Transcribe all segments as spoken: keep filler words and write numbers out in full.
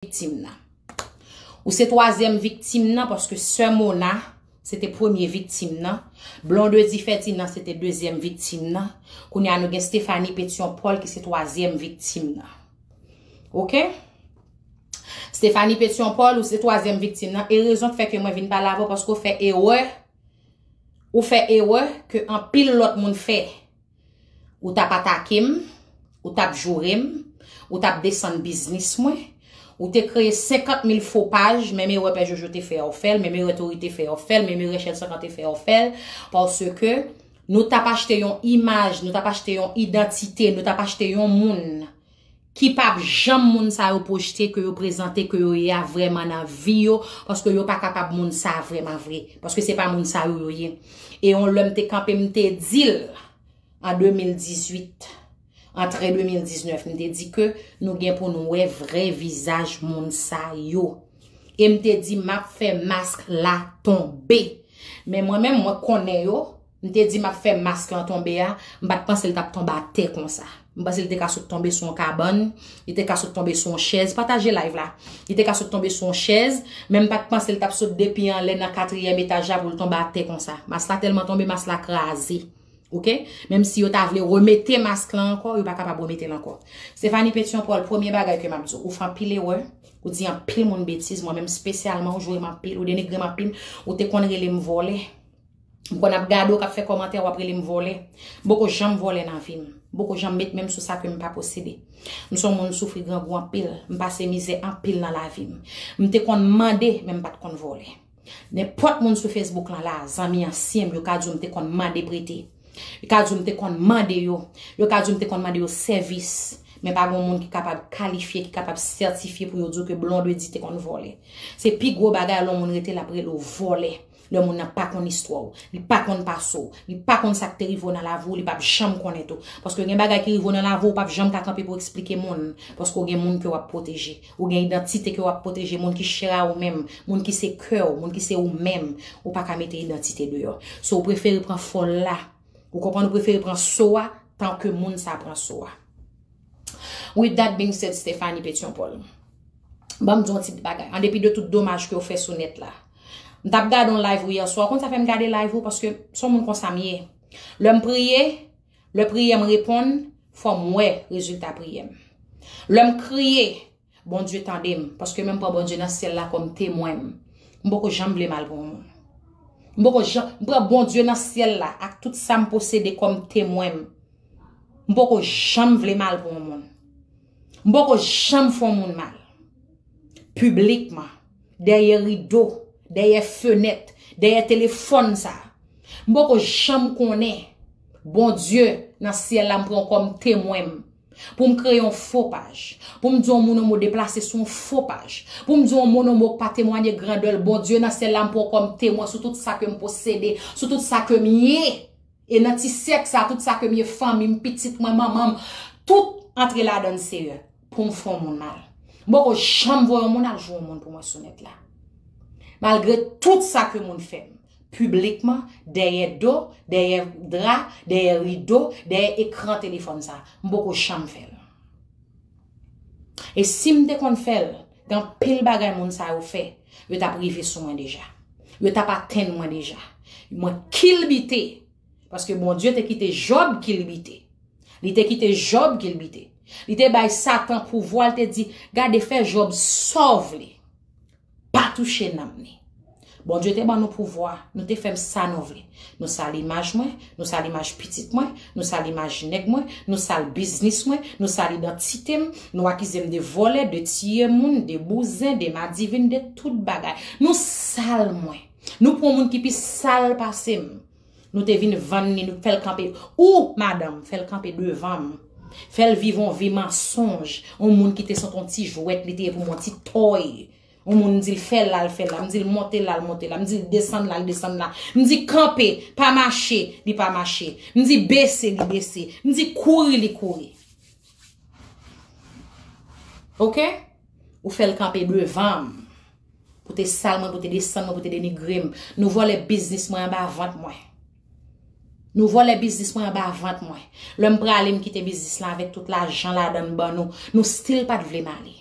viktim nan. Ou se twazyèm viktim nan, paske sè Mona, se te premye viktim nan. Blondedy Ferdinand, se te dezyèm viktim nan. Kounye a, nou gen Stephanie Pétion Paul, ki se twazyèm viktim nan. Oke? Stephanie Pétion Paul, ou se twazyèm viktim nan. E rezon k fè ke mwen vin pale avè w, paske w fè erè. Ou fè erè ke anpil lòt moun fè. Ou t ap atake m, ou t ap joure m, ou t ap desann biznis mwen, ou te kreye senkant mil fo paj, menm erè Pè Jojo te fè a, w fè l, menm erè Tori te fè a, w fè l, menm erè Chèn Sankan te fè a, w fè l, paske nou t ap achte yon imaj, nou t ap achte yon idantite, nou t ap achte yon moun ki p ap janm moun sa yo pwojte, ke yo prezante, ke yo ye a vrèman nan vi yo, paske yo pa kapab moun sa vrèman vre, paske se pa moun sa yo yo ye. E yon lè m te kanpe, m te di l, an de mil dizuit, antre de mil diznèf, m te di ke nou gen pou nou wè vrè vizaj moun sa yo. E m te di, "M ap fè mask la tonbe." Men mwen menm, mwen konnen yo. M te di, "M ap fè mask lan tonbe" a, m pa t panse l t ap tonbe atè konsa. M panse l te ka sot tonbe sou yon kabann, li te ka sot tonbe sou yon chèz. Pataje live la. Li te ka sot tonbe sou yon chèz, men m pa t panse l t ap sot depi anlè nan katriyèm etaj la pou l tonbe atè konsa. Mask la tèlman tonbe, mask la kraze. Oke? Menm si yo ta vle remete mask lan ankò, yo pa kapab remete l ankò. Stephanie Pétion Paul, premye bagay ke m ap di w, ou fè anpil erè, ou di anpil moun betiz, mwen menm espesyalman, ou joure m anpil, ou denigre m anpil, ou te konn rele m vòlè. M konn ap gade w k ap fè kòmantè, w ap rele m vòlè. M poko janm vòlè nan vi m. M poko janm met men m sou sa ke m pa posede. M se yon moun soufri grangou anpil. M pase mizè anpil nan lavi m. M te konn mande, men m pa t konn vòlè. Nenpòt moun sou Facebook lan la, zanmi ansyen m, yo ka di w m te konn mande prete. Yo ka di w m te konn mande yo. Yo ka di w m te konn mande yo sèvis. Men pa gen moun ki kapab kalifye, ki kapab sètifye pou yo di w ke Blondedy te konn vòlè. Se pi gwo bagay lè yon moun rete l ap rele w vòlè. Lè moun nan pa konn istwa w, li pa konn pase w, li pa konn sa k te rive w nan lavi w, li p ap janm konnen tou. Paske gen bagay ki rive w nan lavi w, ou p ap janm ka kanpe pou eksplike moun. Paske w gen moun ke w ap pwoteje. Ou gen idantite ke w ap pwoteje, moun ki chè a ou menm, moun ki se kè w, moun ki se ou menm. Ou pa ka mete idantite deyò. So, ou prefere pran fòl la. Ou konprann, ou prefere pran so a, tan ke moun sa pran so a. With that being said, Stephanie Pétion Paul, ban m di yon ti bagay. An depi de tout domaj ke w fè sou nèt la. M t ap gade yon live ou yè swa. Ou konn sa fè m gade live ou? Paske se yon moun konsa m ye. Lè m priye, lè priyè m reponn, fò m wè rezilta priyè m. Lè m kriye, Bondye tande m, paske men m pran Bondye nan syèl la kòm temwen m. M poko janm vle mal pou yon moun. M poko janm, m pran Bondye nan syèl la ak tout sa m posede kòm temwen m. M poko janm vle mal pou yon moun. M poko janm fè yon moun mal. Piblikman, dèyè rido, dèyè fenèt, dèyè telefòn sa. M poko janm konnen Bondye nan syèl la m pran kòm temwen m. Pou m kreye yon fo paj. Pou m di yon moun yon mo deplase sou yon fo paj. Pou m di yon moun yon mo k pa temwanye grandè l. Bondye nan syèl la m pran w kòm temwen sou tout sa ke m posede, sou tout sa ke m ye. E nan ti sèk sa, tout sa ke m ye, fanmi m, pitit mwen, manman m, tout antre ladan l, Seyè, pou m fè yon moun mal. M poko janm voye yon moun al joure yon moun pou mwen sou nèt la. Malgre tout sa ke moun fè m, piblikman, dèyè do, dèyè dra, dèyè rido, dèyè ekran telefòn sa, m poko janm fè l. E si m te konn fè l, gen anpil bagay moun sa yo fè, yo t ap rive sou mwen deja. Yo t ap atenn mwen deja. Mwen kilbite, paske Bondye te kite Jòb kilbite. Li te kite Jòb kilbite. Li te bay Satan pouvwa, li te di, "Gade, fè Jòb sa w vle. Pa touche nanm ni." Bondye te ban nou pouvwa, nou te fè m sa nou vle. Nou sal imaj mwen, nou sal imaj pitit mwen, nou sal imaj nèg mwen, nou sal biznis mwen, nou sal idantite m, nou akize m de vòlè, de tiye moun, de bouzen, de madivin, de tout bagay. Nou sal mwen. Nou pran moun ki pi sal pase m. Nou te vin vann li, nou fè l kanpe. Ou, madanm, fè l kanpe devan m. Fè l viv yon vi mansonj. Yon moun ki te santi yon ti jwèt, li te ye pou m yon ti tòy. Yon moun, m di l fè la, l fè la. M di l monte la, l monte la. M di l desann la, l desann la. M di kanpe, pa mache, li pa mache. M di bese, li bese. M di kouri, li kouri. Oke? Ou fè l kanpe devan m. Pou te sal mwen, pou te desann mwen, pou te denigre m. Nou vòlè biznis mwen anba vant mwen. Nou vòlè biznis mwen anba vant mwen. Lè m prale, m kite biznis la avèk tout lajan ladan l ban nou. Nou still pa t vle m ale.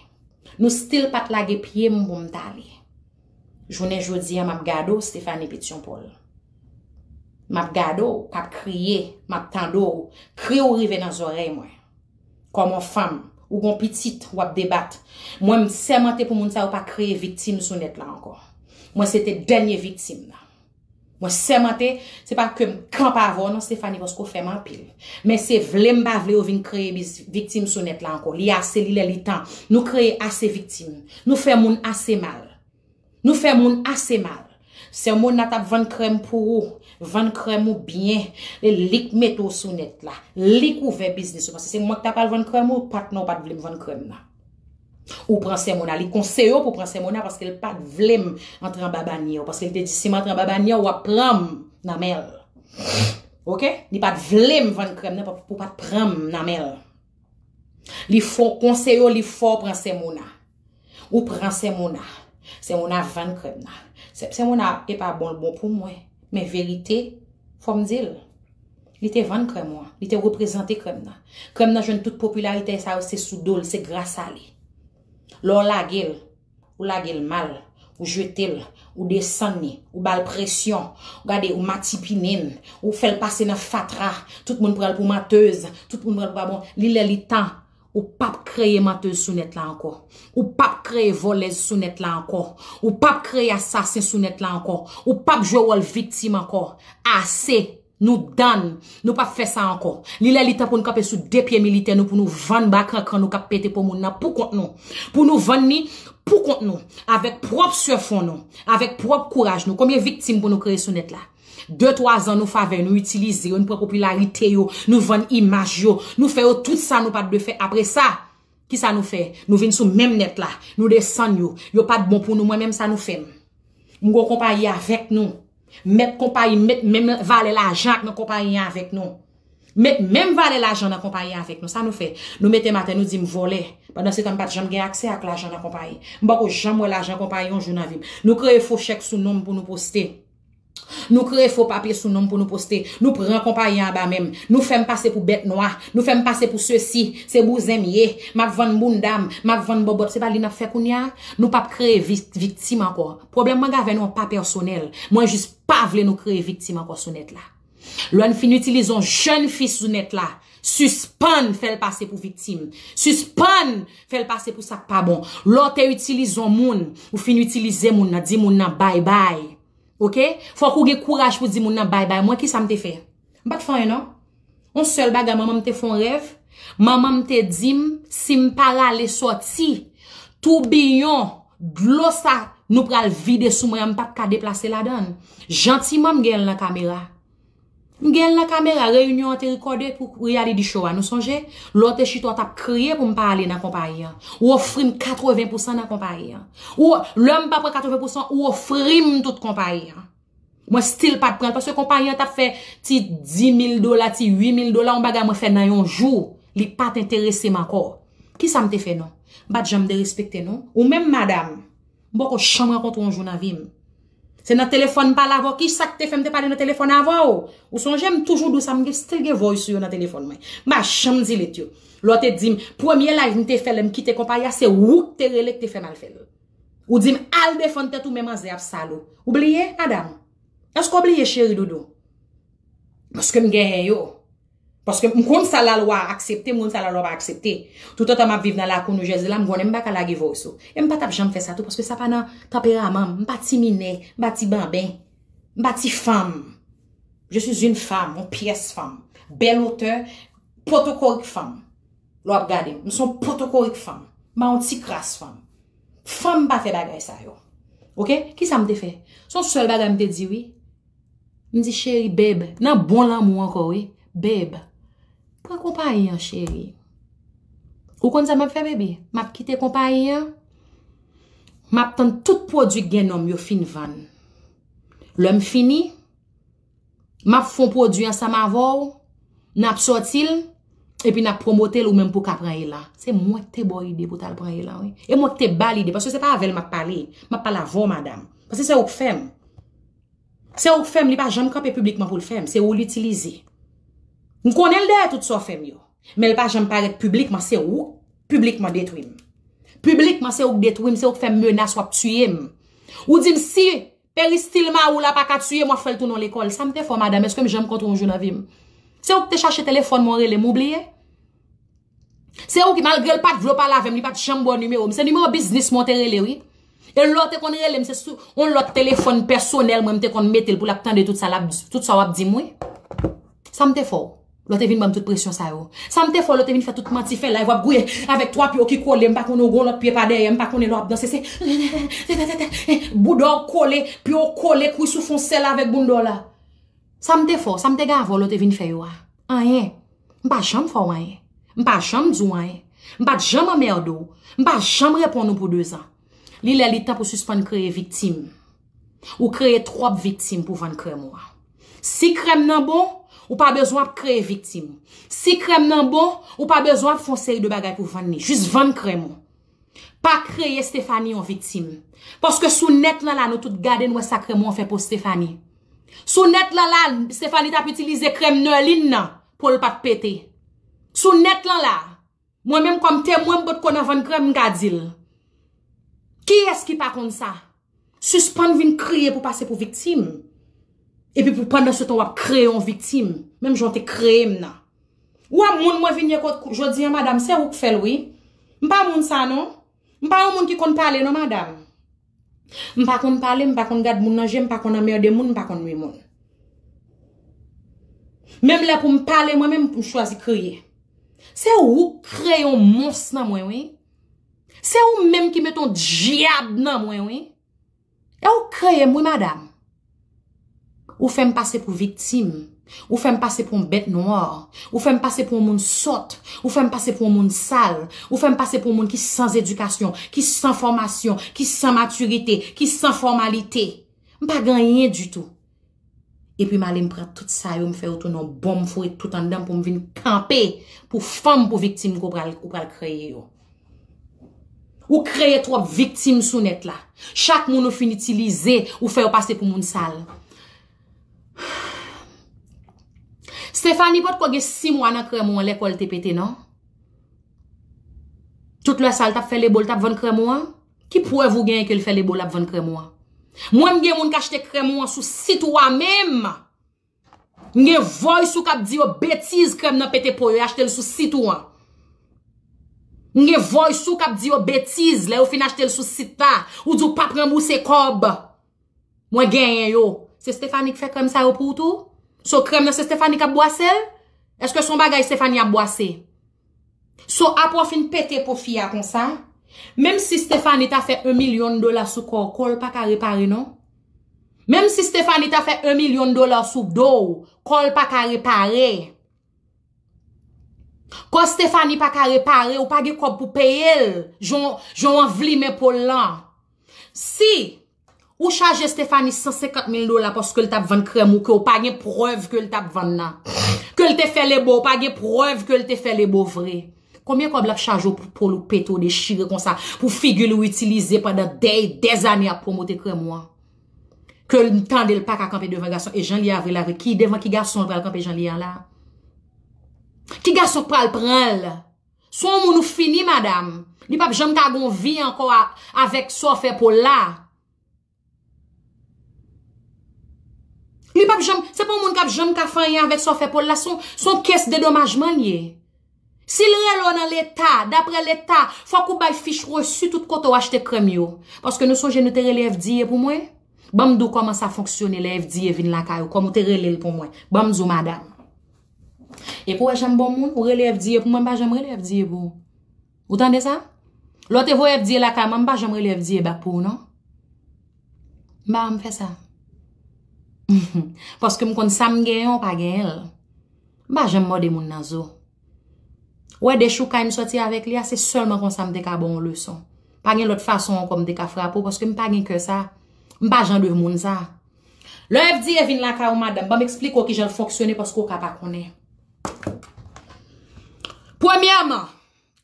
Nou still pa t lage pye m pou m t ale. Jounen jodi a, m ap gade w, Stephanie Petion Paul. M ap gade w, k ap kriye, m ap tande w, kri w rive nan zòrèy mwen. Kòm yon fanm, ou gon pitit, w ap debat. Mwen, m sèmante pou moun sa yo pa kreye viktim sou nèt la ankò. Mwen, se te dènye viktim nan. Mwen sèmante, se pa ke m kanpe avè w non, Stephanie, paske w fè m anpil. Men se vle m pa vle yo vin kreye bis- viktim sou nèt la ankò. Li ase, li lè, li tan. Nou kreye ase viktim. Nou fè moun ase mal. Nou fè moun ase mal. Sè Mona t ap vann krèm pou ou. Vann krèm ou byen. E li k mete w sou nèt la. Li k ouvè biznis ou. Paske se mwen k ta pral vann krèm ou, patnè w pa t vle m vann krèm nan. Ou pran Sè Mona. Li konseye w pou pran Sè Mona paske l pa t vle m antre anba banyè w. Paske l te di si m antre anba banyè w, w ap pran m nan men l. Oke? Li pa t vle m vann krèm nan pou pa t pran m nan men l. Li fò konseye w, li fè w pran Sè Mona. Ou pran Sè Mona. Sè Mona vann krèm nan. Sè, Sè Mona, e pa bon l bon pou mwen. Men verite, fò m di l. Li te vann krèm ou an. Li te reprezante krèm nan. Krèm nan jwenn tout popilarite sa yo, se sou do l, se gras a li. Lè w lage l, ou lage l mal, ou jete l, ou desann li, ou ba l presyon, ou gade, ou matipinen l, ou fè l pase nan fatra, tout moun pran l pou mantèz, tout moun pran l pou pa bon. Li lè li tan, ou p ap kreye mantèz sou nèt la ankò. Ou p ap kreye vòlèz sou nèt la ankò. Ou p ap kreye asasen sou nèt la ankò. Ou p ap jwe wòl viktim ankò. Ase! Nou dann, nou p ap fè sa ankò. Li lè li tan pou n kanpe sou de pye militè nou, pou nou vann bakrankan nou k ap pete po moun nan pou kont nou. Pou nou vann li pou kont nou, avèk pwòp sèfon nou, avèk pwòp kouraj nou. Konbyen viktim pou nou kreye sou nèt la? De twa zan nou favè, nou itilize yo, nou pran popilarite yo, nou vann imaj yo, nou fè yo tout sa nou pa t dwe fè. Apre sa, kisa nou fè? Nou vin sou menm nèt la, nou desann yo. Yo pa t bon pou nou, mwen menm sa nou fè m. M gon konpayi avèk nou. Mèt konpayi, met menm valè lajan ak nan konpayi an avèk nou. Met menm valè lajan nan konpayi an avèk nou. Sa nou fè? Nou mete m atè, nou di m vòlè. Pandan se tan, m pa t janm gen aksè ak lajan nan konpayi. M poko janm wè lajan konpayi yon jou nan vi m. Nou kreye fo chèk sou non m pou nou poste. Nou kreye fo papye sou non m pou nou poste. Nou pran konpayi an anba men m. Nou fè m pase pou bèt nwa. Nou fè m pase pou sesi. Se bouzen m ye. M ap vann bounda m. M ap vann bòbòt. Se pa li n ap fè kounye a? Nou p ap kreye vi- viktim ankò. Pwoblèm mwen gen avè nou an pa pèsonèl. Mwen jis pa vle nou kreye viktim ankò sou nèt la. Lè n fin itilize yon jèn fi sou nèt la, sispann fè l pase pou viktim. Sispann fè l pase pou sa k pa bon. Lè w te itilize yon moun, ou fin itilize moun nan, di moun nan bay bay. Oke? Fòk ou gen kouraj pou di moun nan bay bay. Mwen, kisa m te fè? M pa t fè anyen, non. Yon sèl bagay, manman m te fè yon rèv. Manman m te di m, si m pa rale sòti, toubiyon dlo sa nou pral vide sou mwen an, m p ap ka deplase ladan l. Jantiman, m gen l nan kamera. M gen l nan kamera, reyinyon an te rekòde pou reality show a, nou sonje? Lè w te chita, w t ap kriye pou m pa ale nan konpayi an. Ou ofri m katreven pousan nan konpayi an. Ou, lè m pa pran katreven pousan, ou ofri m tout konpayi an. Mwen still pa t pran l, paske konpayi an t ap fè ti dis mil dola, ti uit mil dola, yon bagay mwen fè nan yon jou. Li pa t enterese m ankò. Kisa m te fè non? M pa t janm derespekte non. Ou menm, madam, m poko janm rankontre w yon jou nan vi m. Se nan telefòn m pale avè w. Kisa k te fè m te pale nan telefòn avè w? Ou sonje m toujou di w sa, m gen, still gen voice ou yo nan telefòn mwen. M pa janm delete yo. Lè w te di m, premye live m te fè lè m kite konpayi a, se ou k te rele k te fè m al fè l. Ou di m al defann tèt ou, men manzè ap sal ou. Ou bliye, madam? Èske w bliye, cheri doudou? Paske m genyen yo. Paske m konn sa lalwa aksepte, m konn sa lalwa pa aksepte. Toutotan m ap viv nan lakou New Jersey la, m konnen m pa ka lage voice ou. E m pa t ap janm fè sa tou, paske sa pa nan tanperaman m. M pa ti minè, m pa ti banben, m pa ti fanm. Je suis une femme, yon pyès fanm. Bèl otè, potokorik fanm. Lè w ap gade m, m se yon potokorik fanm. M pa yon ti kras fanm. Fanm pa fè bagay sa yo. Oke? Kisa m te fè? Se yon sèl bagay m te di, wi. M di, cheri, babe, nan bon lanmou ankò, wi. Babe, pran konpayi an, cheri. Ou konn sa m ap fè, baby? M ap kite konpayi an. M ap tann tout pwodui k gen non m yo fin vann. Lè m fini, m ap fè yon pwodui ansanm avè w, n ap sòti l, epi n ap pwomote l ou menm pou w ka pran elan. Se mwen k te ba w ide pou w t al pran elan, wi. E mwen k te ba l ide, paske se pa avè l m ap pale. M ap pale avè w, madam. Paske se ou k fè m. Se ou k fè m, li pa janm kanpe piblikman pou l fè m. Se ou l itilize. M konnen l dèyè tout sa w fè m yo. Men l pa janm parèt piblikman, se ou k piblikman detwi m. Piblikman, se ou k detwi m, se ou k fè m menas, w ap tiye m. Ou di m si peristil mari w la pa ka tiye m, w ap fè l tounen lekòl. Sa m te fè w, madanm? Èske m janm kontre w yon jou nan vi m? Se ou k te chache telefòn mwen, w rele m, ou bliye? Se ou ki, malgre l pa t vle w pale avè m, li pa t janm ba w nimewo m. Se nimewo biznis mwen w te rele, wi. E lè w te konn rele m, se sou yon lòt telefòn pèsonèl mwen m te konn mete l pou l ap tande tout sa l ap, tout sa w ap di m, wi. Sa m te fè w? Lè w te vin ban m tout presyon sa yo. Sa m te fè w? Lè w te vin fè tout manti, fè live, w ap gouye avèk twa pye w ki kole, m pa konnen w gen yon lòt pye pa dèyè, m pa konnen lè w ap danse, se bouda w kole, pye w kole, kwi sou fon sèl avèk bounda w la. Sa m te fè w? Sa m te gen avè w lè w te vin fè yo a? Anyen. M pa janm fè w anyen. M pa janm di w anyen. M pa t janm anmède w. M pa janm reponn ou pou dezan. Li lè li tan pou sispann kreye viktim. Ou kreye twòp viktim pou vann krèm ou a. Si krèm nan bon, ou pa bezwen ap kreye viktim. Si krèm nan bon, ou pa bezwen ap fè yon seri de bagay pou vann li. Jis vann krèm ou. Pa kreye Stephanie yon viktim. Paske sou nèt lan la, nou tout gade, n wè sa krèm ou an fè pou Stephanie. Sou nèt lan la, Stephanie t ap itilize krèm Nerline nan pou l pa t pete. Sou nèt lan la, mwen menm kòm temwen, m potko nan vann krèm, m ka di l. Kiyès ki pa konn sa? Sispann vin kriye pou pase pou viktim. Epi pou pandan se tan w ap kreye yon viktim, menm jan w te kreye m nan. Ou wè moun mwen vin ye kot jodi a, madanm, se ou k fè l, wi. M pa moun sa, non. M pa yon moun ki konn pale, non, madanm. M pa konn pale, m pa konn gad moun nan je, m pa konn anmède moun, m pa konn nwi moun. Menm lè pou m pale, mwen menm, m chwazi kriye. Se ou k kreye yon mons nan mwen, wi. Se ou menm ki mete yon dyab nan mwen, wi. E ou kreye m, wi, madanm. Ou fè m pase pou viktim. Ou fè m pase pou yon bèt nwa. Ou fè m pase pou yon moun sòt. Ou fè m pase pou yon moun sal. Ou fè m pase pou yon moun ki san edikasyon, ki san fòmasyon, ki san matirite, ki san fòmalite. M pa gen anyen ditou. Epi m ale m pran tout sa yo, m fè yo tounen yon bonm, m foure tout anndan m pou m vin kanpe pou fanm, pou viktim ke w pral, ou pral kreye yo. Ou kreye twòp viktim sou nèt la. Chak moun ou fin itilize, ou fè yo pase pou moun sal. Stephanie potko gen sis mwa nan krèm ou an lè kò l te pete, non? Tout lè sa l t ap fè lebo, l t ap vann krèm ou an? Ki prèv ou genyen ke l fè lebo, l ap vann krèm ou an? Mwen, m gen moun k achte krèm ou an sou sit ou a menm. M gen voice ou k ap di yo betiz, krèm nan pete po, yo achte l sou sit ou an. M gen voice ou k ap di yo betiz, lè yo fin achte l sou sit la, ou di w p ap ranbouse kòb. Mwen genyen yo. Se Stephanie k fè krèm sa yo pou ou tou? So krèm nan se Stephanie k ap bwase l? Èske se yon bagay Stephanie ap bwase? So, apre w fin pete po fi a konsa, menm si Stephanie ta fè yon milyon dola sou kò w, kò l pa ka repare, non. Menm si Stephanie ta fè yon milyon dola sou do w, kò l pa ka repare. Kò Stephanie pa ka repare, ou pa gen kòb pou peye l, jan, jan w anvlimen po l lan. Si ou chaje Stephanie san senkant mil dola paske l t ap vann krèm ou ke w pa gen prèv ke l t ap vann nan. Ke l te fè lebo, ou pa gen prèv ke l te fè lebo vre. Konbyen kòb l ap chaje w pou po l ou pete w dechire konsa, pou figi l ou itilize pandan dè, dèzane ap pwomote krèm ou an? Ke l tande l pa ka kanpe devan gason, e jan l ye a vre la vre, ki devan ki gason l pral kanpe jan l ye a la? Ki gason k pral pran l? Se yon moun ou fini, madanm. Li p ap janm ka gon vi ankò a, avèk sa w fè pou l la. Li p ap janm, se pa yon moun k ap janm ka fè anyen avèk sa w fè pou l la. Se yon, se yon kès dedomajman l ye. Si l rele w nan Leta, daprè Leta, fòk ou bay fich resi tout kote w achte krèm yo. Paske nou sonje nou te rele F D A pou mwen? Ban m di w kòman sa fonksyone lè F D A vin lakay ou, kòm ou te rele l pou mwen. Ban m di w, madanm. Epi w wè jan m bon moun, ou rele F D A pou mwen, m pa janm rele F D A pou ou. Ou tande sa? Lè w te voye F D A lakay mwen, m pa janm rele F D A back pou ou, non. M pa janm fè sa. Paske m konn sa m genyen, w pa genyen l. M pa janm mòde moun nan zo. Ou wè dechoukay m sòti avèk li a, se sèlman konsa m te ka ba w yon leson. Pa gen lòt fason ankò m te ka frape w, paske m pa gen kè sa. M pa jan de moun sa. Lè F D A vin lakay ou, madanm, ban m eksplike w kijan l fonksyone, paske w ka pa konnen. Premyèman,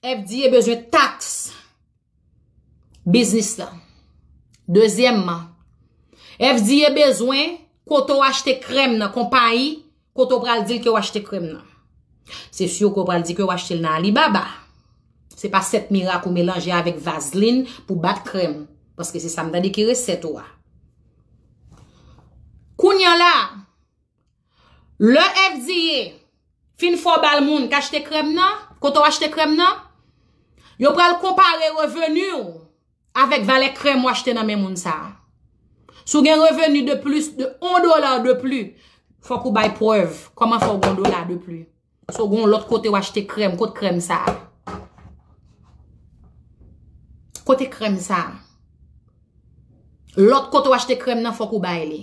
F D A bezwen taks biznis la. Dezyèmman, F D A bezwen kote w achte krèm nan, konpayi kote w pral di l ke w achte krèm nan. Se si ke w pral di ke w achte l nan Alibaba. Se pa sèt mirak ou melanje avèk vazlin pou bat krèm. Paske se sa m tande ki resèt ou a. Kounye a la, lè F D A fin fè w ba l moun k achte krèm nan, kote w achte krèm nan, yo pral konpare reveni w avèk valè krèm w achte nan men moun sa a. Si w gen reveni de plis de yon dola de pli, fòk ou bay prèv kòman fè w gen yon dola de pli. Si w gen yon lòt kote w achte krèm, kot krèm sa a? Kote krèm sa a? Lòt kote w achte krèm nan, fòk ou bay li.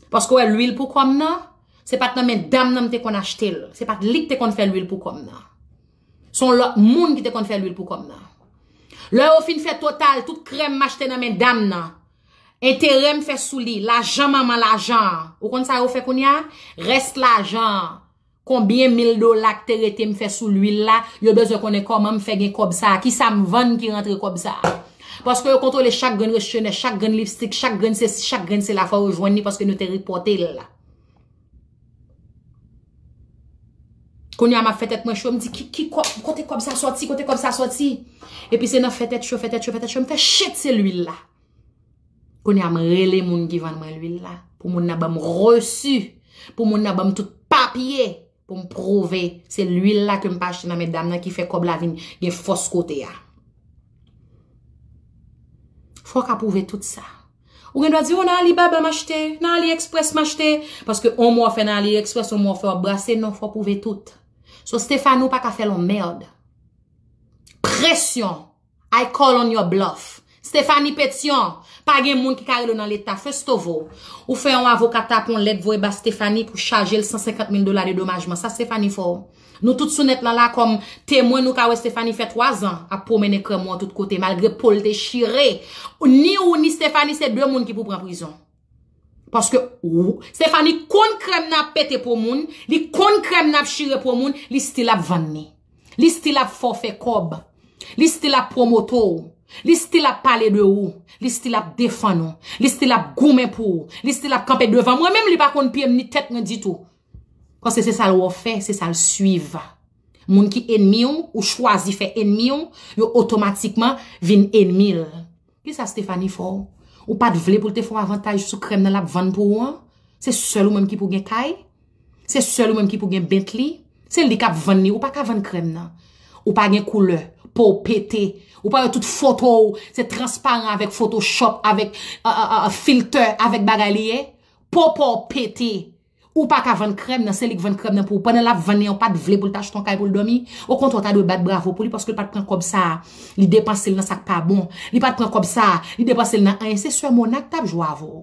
Paske w wè lwil pou kò m nan, se pa t nan men dam nan m te konn achte l. Se pa t li k te konn fè lwil pou kò m nan. Se yon lòt moun ki te konn fè lwil pou kò m nan. Lè yo fin fè total, tout krèm m achte nan men dam nan, enterè m fè sou li, lajan manman lajan an. Ou konn sa yo fè kounye a? Rès lajan an. Konbyen mil dola k te rete m fè sou lwil la, yo bezwen konnen kòman m fè gen kòb sa a, kisa m vann ki rantre kòb sa a. Paske yo kontwole chak grenn rechonè, chak grenn lipstik, chak grenn sesi, chak grenn sela, fò yo jwenn li paske nou te repòte l. Kounye a m ap fè tèt mwen cho, m di ki, ki kòb, kote kòb sa sòti, kote kòb sa sòti. Epi se nan fè tèt cho, fè tèt cho, fè tèt cho, m fè chet se lwil la. Kounye a m rele moun ki vann mwen lwil la. Pou moun nan ban m resi. Pou moun nan ban m tout papye. Pou m pwouve se lwil la ke m pa achte nan men dam nan ki fè kòb la vin gen fòs kote a. Fò w ka pwouve tout sa. Ou gen dwa di, o, nan Alibaba m achte, nan AliExpress m achte. Paske yon mwa w fè nan AliExpress, yon mwa w fè w ap brase, non, fò w pwouve tout. So, Stephanie, ou pa ka fè l yon mèd. Presyon. I call on your bluff. Stephanie Petion, pa gen moun ki ka rele w nan leta. First of all, ou fè yon avoka tape yon lèt voye ba Stephanie pou chaje l san senkant mil dola de domajman. Sa Stephanie fè w. Nou tout sou nèt lan la kòm temwen, nou ka wè Stephanie fè twa zan ap pwomennen krèm ou an tout kote, malgre po l te chire. Ni ou ni Stephanie se de moun ki pou pran prizon. Paske ou, Stephanie konn krèm nan ap pete po moun, li konn krèm nan ap chire po moun, li still ap vann li. Li still ap fè w fè kòb. Li still ap pwomote w. Li still ap pale de ou. Li still ap defann ou. Li still ap goumen pou ou. Li still ap kanpe devan mwen menm, li pa konn pye m ni tèt mwen ditou. Paske se sa l wè w fè, se sa l swiv. Moun ki enmi w, ou chwazi fè enmi w, yo otomatikman vin enmi l. Kisa Stephanie fè w? Ou pa t vle pou l te fè w avantaj sou krèm nan l ap vann pou ou an? Se sèl ou menm ki pou gen kay? Se sèl ou menm ki pou gen Bentley? Se li k ap vann li, ou pa ka vann krèm nan. Ou pa gen koulè, po w pete. Ou pa wè tout foto w, se transparan avèk Photoshop, avèk euh, euh, euh, filtè, avèk bagay li ye. Po pa w pete. Ou pa ka vann krèm nan, se li k vann krèm nan pou ou. Pandan l ap vann li an, ou pa t vle pou l t achte yon kay pou l dòmi. Okontrè, w ta dwe bat bravo pou li paske l pa t pran kòb sa a, li depanse l nan sa k pa bon. Li pa t pran kòb sa a, li depanse l nan anyen. Se sè Mona k t ap jwe avè w.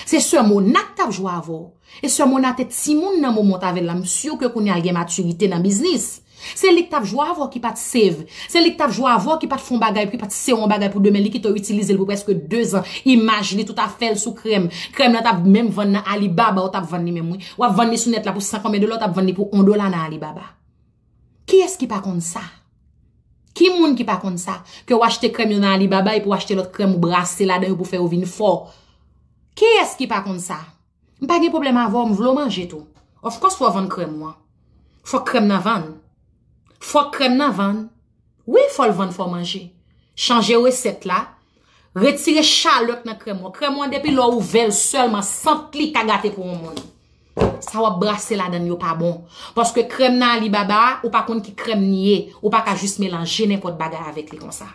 Se sè Mona k t ap jwe avè w. E sè Mona te timoun nan moman w t avè l la. M si ke kounye a l gen matirite nan biznis. Se li k t ap jwe avè w ki pa t save. Se li k t ap jwe avè w ki pa t fè yon bagay, ki pa t sere yon bagay pou demen. Li kite w itilize l pou prèske de zan. Imaj li, tout afè l sou krèm. Krèm nan t ap menm vann nan Alibaba, ou t ap vann li menm, wi. W ap vann li sou nèt la pou san konbyen dola, ou t ap vann li pou yon dola nan Alibaba. Kiyès ki pa konn sa? Ki moun ki pa konn sa? Ke w achte krèm yo nan Alibaba epi w achte lòt krèm ou brase ladan yo pou fè yo vin fò. Kiyès ki pa konn sa? M pa gen pwoblèm avè w, m vle w manje tou. Of course, fò w vann krèm ou an. Fòk krèm nan vann. Fòk krèm nan vann. Wi, fò l vann, fò w manje. Chanje resèt la. Retire chalè k nan krèm ou an. Krèm ou an, depi lè w ouvè l sèlman, sant li ka gate pou yon moun. Sa w ap brase ladan l yo pa bon. Paske krèm nan Alibaba a, ou pa konn ki krèm li ye. Ou pa ka jis melanje nenpòt bagay avèk li konsa.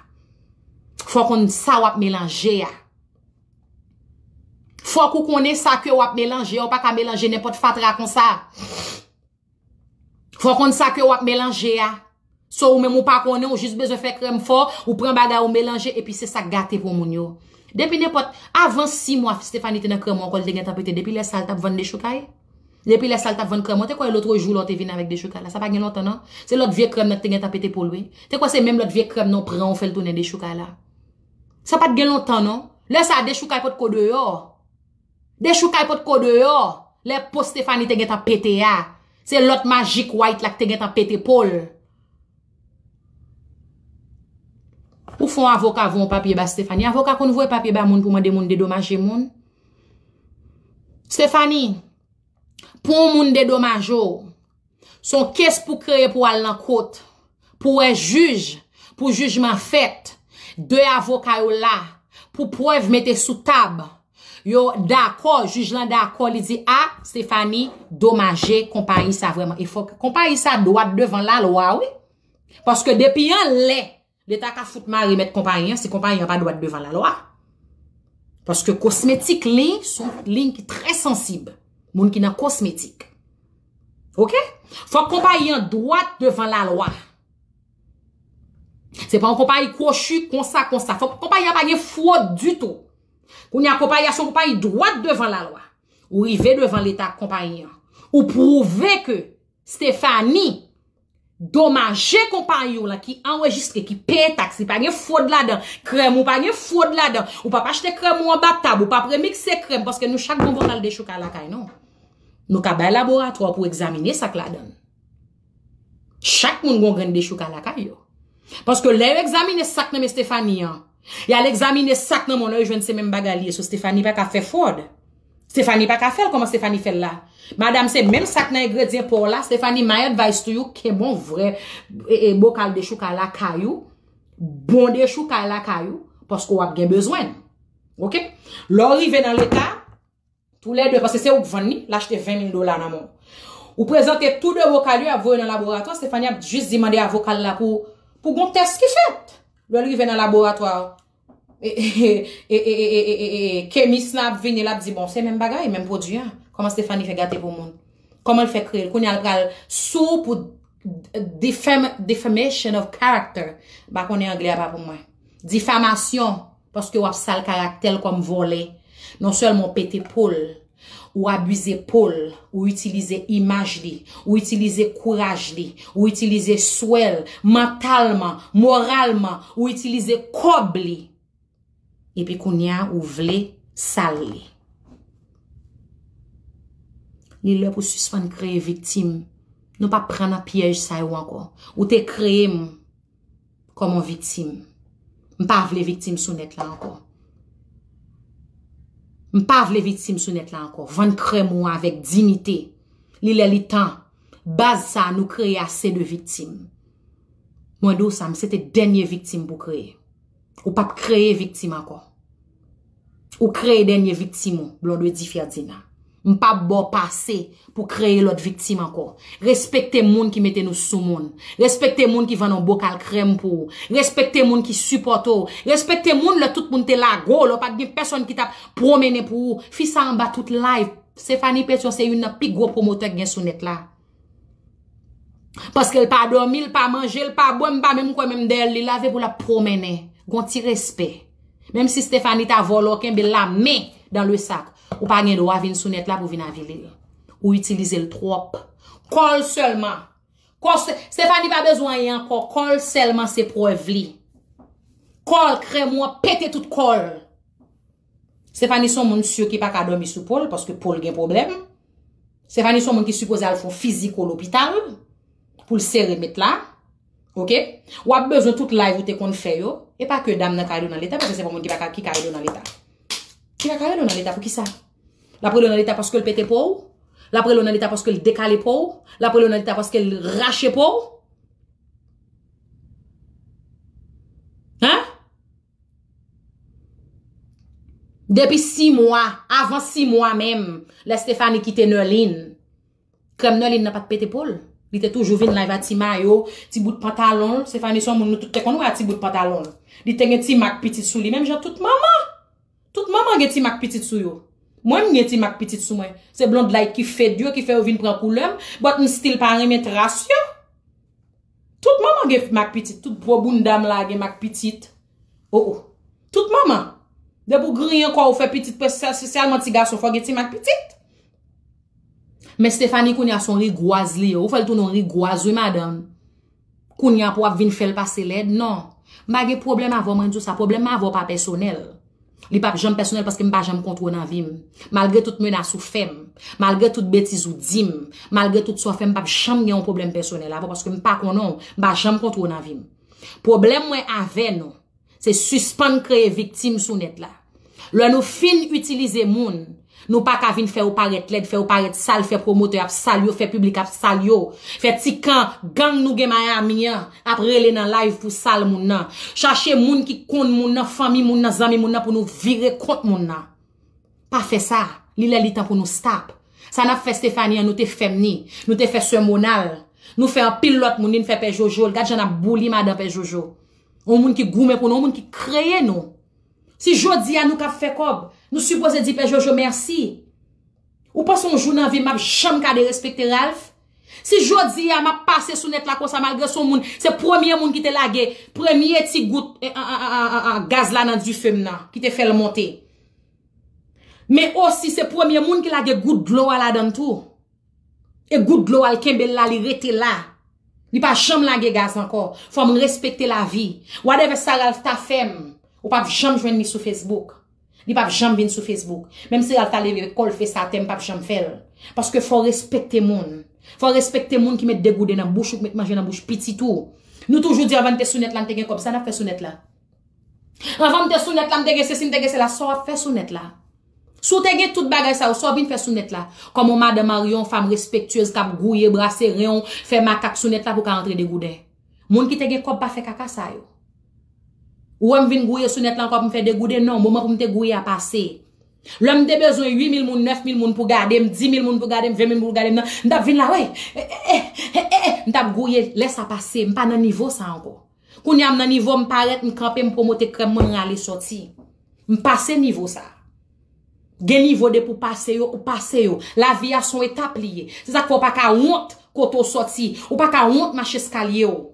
Fò w konn sa w ap melanje a. Fòk ou konnen sa ke w ap melanje a, ou pa ka melanje nenpòt fatra konsa. Fò w konn sa ke w ap melanje a. So ou menm ou pa konnen, ou jis bezwen fè krèm fò, ou pran bagay ou melanje, epi se sa k gate pou moun yo. Depi nenpòt, avan sis mwa, Stephanie te nan krèm ou an, kò l te gentan pete. Depi lè sa a l t ap vann dechoukay? Depi lè sa a l t ap vann krèm ou an, te kwè lòt jou lè w te vin avèk dechoukay la. Sa pa gen lontan non. Se lòt vye krèm nan ki te gentan pete po l wi. Te kwè se menm lòt vye krèm nan w pran ou fè l tounen dechoukay la. Sa pa t gen lontan non. Lè sa a dechoukay potko deyò. Dechoukay potko deyò. Lè po Stephanie te gentan pete a. Se lòt Magic White la ki te gentan pete po l. Ou fè yon avoka voye yon papye ba Stephanie. Avoka konn voye papye ba moun pou mande moun dedomaje moun. Stephanie, pou yon moun dedomaje w, se yon kes pou kreye pou al nan kot. pou wè jij, pou jijman fèt, de avoka yo la, pou prèv mete sou tab. Yo dakò, jij lan dakò, li di, a, Stephanie domaje konpayi sa vrèman. E fòk konpayi sa dwat devan lalwa, wi. Paske depi anlè, Leta ka fout mare mèt konpayi an si konpayi an pa dwat devan lalwa. Paske kosmetik liy se yon liy ki trè sansib. Moun ki nan kosmetik. Oke? Fòk konpayi an dwat devan lalwa. Se pa yon konpayi kwochi konsa, konsa. Fòk konpayi an pa gen fwod ditou. Kounye a konpayi a se yon konpayi dwat devan lalwa. Ou rive devan Leta ak konpayi an. Ou pwouve ke Stephanie domaje konpayi w lan ki anrejistre, ki peye taks, li pa gen fwod ladan, krèm ou pa gen fwod ladan, ou p ap achte krèm ou anba tab, ou p ap remikse krèm, paske nou chak gen yon bokal dechouka lakay nou. Nou ka bay laboratwa pou egzamine sa k ladan l. Chak moun gen yon grenn dechouka lakay yo. Paske lè yo egzamine sa k nan men Stephanie an, y al egzamine sa k nan men w, lè yo jwenn se menm bagay li ye, so Stephanie pa ka fè fwod. Stephanie pa ka fè l kòman Stephanie fè l la. Madam, se menm sa k nan engredyan pa w la. Stephanie, my advice to you, kenbe yon vrè e, e, bokal dechouka lakay ou, bon dechouka lakay ou, paske w ap gen bezwen l. Oke? Lè w rive nan Leta, toulède, paske se ou k vann li, l achte ven mil dola nan men w. Ou prezante tou de bokal yo, y ap voye nan laboratwa, Stephanie ap jis di mande avoka l la pou, pou gon tès ki fèt. Lè l rive nan laboratwa, e, e, kemis lan ap vini, l ap di, bon, se menm bagay, menm pwodui a. Kòman Stephanie fè gate pou moun? Kòman l fè kreye l? Kounye a l pral sou pou defam-, defamation of character. M pa konnen anglè a pa pou mwen. Difamasyon, paske w ap sal karaktè l kòm vòlè. Non sèlman w pete po l, ou abize po l, ou itilize imaj li, ou itilize kouraj li, ou itilize swè l, mantalman, moralman, ou itilize kòb li. Epi kounye a, ou vle sal li. Li lè pou sispann kreye viktim. Nou p ap pran nan pyèj sa yo ankò. Ou te kreye m kòm yon viktim. M pa vle viktim sou nèt la ankò. M pa vle viktim sou nèt la ankò. Vann krèm ou avèk diyite. Li lè li tan. Baz sa a nou kreye ase de viktim. Mwen di w sa, m se te dènye viktim pou kreye. Ou p ap kreye viktim ankò. Ou kreye dènye viktim ou, Blondedy Ferdinand. M p ap ba w pase pou kreye lòt viktim ankò. Respekte moun ki mete nou sou moun. Respekte moun ki vann yon bokal krèm pou ou. Respekte moun ki sipòte w. Respekte moun lè tout moun te lage w, lè w pa t gen pèsonn ki t ap pwomennen pou ou. Fi sa anba tout live. Stephanie Petion se youn nan pi gwo pwomotè k gen sou nèt la. Paske l pa dòmi, l pa manje, l pa bwè, m pa menm kwè menm dèyè l li lave pou l ap pwomennen. Gon ti respè. Menm si Stephanie ta vòlè w, kenbe l la men dan le sak. Ou pa gen dwa vin sou nèt la pou vin avili l. Ou itilize l twòp. Kò l sèlman. Kò Ste-, Stephanie pa bezwen anyen ankò. Kò l sèlman se prèv li. Kò l, krèm ou an pete tout kò l. Stephanie se yon moun sou ki pa ka dòmi sou po l, paske po l gen pwoblèm. Stephanie se yon moun ki sipoze al fè yon fiziko lopital pou l sere met la. Oke? W ap bezwen tout live ou te konn fè yo. E pa ke dam nan ka rele w nan leta, paske se pa moun ki pa ka, ki ka rele w nan leta. Ki pa ka rele w nan leta, poukisa? L ap rele w nan leta paske l pete po w? L ap rele w nan leta paske l dekale po w? L ap rele w nan leta paske l rache po w? Hein? Depi sis mwa, avan sis mwa menm, lè Stephanie kite Nerline, krèm Nerline nan pa t pete po l. Li te toujou vin live a ti mayo, ti bout pantalon l. Stephanie se yon moun nou tout te konn wè a ti bout pantalon l. Li te gen ti mak pitit sou li, menm jan tout manman. Tout manman gen ti mak pitit sou yo. Mwen, m gen ti mak pitit sou mwen. Se blond light ki fed yo ki fè yo vin pran koulè m, but m still pa renmen tras yo. Tout manman gen mak pitit, tout gwo bounda m la gen mak pitit. Oh, oh. Tout manman. Depi w griyen kò w fè pitit, espesyalman ti gason, fò w gen ti mak pitit. Men Stephanie kounye a se yon rigwaz li ye. Ou fè l tounen yon rigwaz, wi, madanm. Kounye a pou w ap vin fè l pase lèd, non. M pa gen pwoblèm avè w, mwen di w sa, pwoblèm mwen avè w pa pèsonèl. Li p ap janm pèsonèl paske m pa janm kont ou nan vi m. Malgre tout menas ou fè m, malgre tout betiz ou di m, malgre tout sa w fè m, m p ap janm gen yon pwoblèm pèsonèl avè w paske m pa konnen w, m pa janm kont ou nan vi m. Pwoblèm mwen avè nou, se sispann kreye viktim sou nèt la. Lè nou fin itilize moun, Nou pa ka vin fè yo parèt lèd, fè yo parèt sal, fè pwomotè ap sal yo, fè piblik ap sal yo. Fè ti kan gang nou gen Miami an ap rele nan live pou sal moun nan. Chache moun ki konn moun nan, fanmi moun nan, zanmi moun nan pou nou vire kont moun nan. Pa fè sa. Li lè li tan pou nou stop. Sa n ap fè Stephanie an, nou te fè m ni. Nou te fè sè Monal. Nou fè anpil lòt moun ni, n fè Pè Jojo. Gad jan n ap bouli madan Pè Jojo. Yon moun ki goumen pou nou, yon moun ki kreye nou. Si jodi a nou k ap fè kòb, nou sipoze di Pè Jojo mèsi. Ou panse yon jou nan vi m m ap janm ka derespekte Ralph? Si jodi a m ap pase sou nèt la konsa, malgre se yon moun, se premye moun ki te lage premye ti gout eh, ah, ah, ah, ah, ah, gaz la nan dife m nan, ki te fè l monte. Men osi se premye moun ki lage gout dlo a ladan l tou. E gout dlo a l kenbe l la, li rete la. Li pa janm lage gaz ankò. Fò m respekte lavi. Whatever sa Ralph ta fè m, ou p ap janm jwenn li sou Facebook. Li p ap janm vin sou Facebook. Menm si Ralph ta leve kò l fese atè, m p ap janm fè l. Paske fò w respekte moun. Fò w respekte moun ki met degouden nan bouch ou, ki met manje nan bouch pitit ou. Nou toujou di anvan n te sou nèt la, n te gen kòb. Sa n ap fè sou nèt la? Anvan m te sou nèt la, m te gen sesi, m te gen sela. Sa w ap fè sou nèt la? Si w te gen tout bagay sa yo, sa w vin fè sou nèt la? Kòm yon madanm marye, yon fanm respektyez k ap gouye, brase ren w, fè makak sou nèt la pou w ka rantre degouden. Moun ki te gen kòb pa fè kaka sa yo. Ou wè m vin gouye sou nèt la ankò pou m fè degouden? Non, moman pou m te gouye a pase. Lè m te bezwen uit mil moun, nèf mil moun pou gade m, di mil moun pou gade m, ven mil moun pou gade m nan, m t ap vin la, wi. M t ap gouye, lè sa pase, m pa nan nivo sa ankò. Kounye a m nan nivo, m parèt, m kanpe, m pwomote krèm mwen, m rale sòti. M pase nivo sa. Gen nivo depi w pase yo, ou pase yo. Lavi a se yon etap li ye. Se sa k fè w pa ka wont kote w sòti. Ou pa ka wont mach eskalye w.